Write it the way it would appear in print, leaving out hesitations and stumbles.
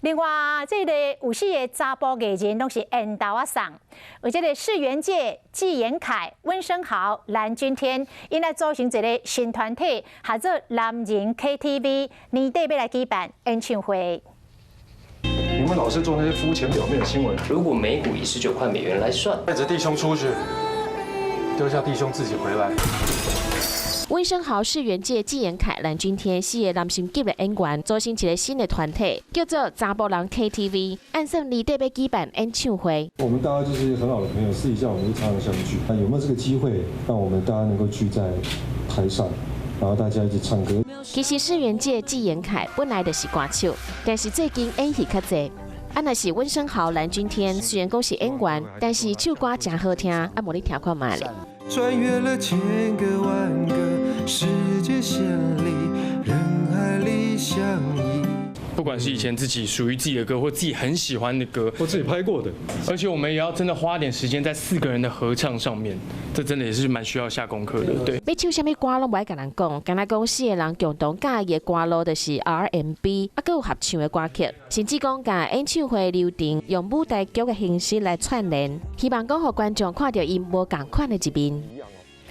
另外，這个有四个查埔藝人攏是緣投仔送，有這个世元界、紀言凱、溫昇豪、藍鈞天，𪜶來組成一个新團體，號做男人 KTV，年底欲來舉辦演唱會。你們老是做那些膚淺表面的新聞。如果每股以19塊美元來算，帶着弟兄出去，丟下弟兄自己回來。溫昇豪、世元界、紀言凱、藍鈞天四个男星級的演員組成一个新的團體，叫做查埔人 KTV，按算年底欲舉辦演唱會。我們大家就是很好的朋友，私底下我們就常常相聚。那有沒有這個機會，讓我們大家能夠聚在台上，然後大家一起唱歌？其實世元界、紀言凱本來就是歌手，但是最近演戲較濟。啊，若是溫昇豪、藍鈞天，雖然講是演員，但是唱歌誠好聽，啊，無你聽看覓咧。穿越了千個萬個世界線裡，人海裡相依。不管是以前自己屬於自己的歌，或自己很喜歡的歌，或自己拍過的，而且我們也要真的花點時間在四個人的合唱上面，這真的也是蠻需要下功課的。對，欲唱啥物歌攏無愛共人講，干焦講四个人共同佮意的歌路就是 R&B，啊，閣有合唱的歌曲，甚至講共演唱會流程用舞台劇的形式來串聯，希望講予觀眾看著𪜶無仝款的一面。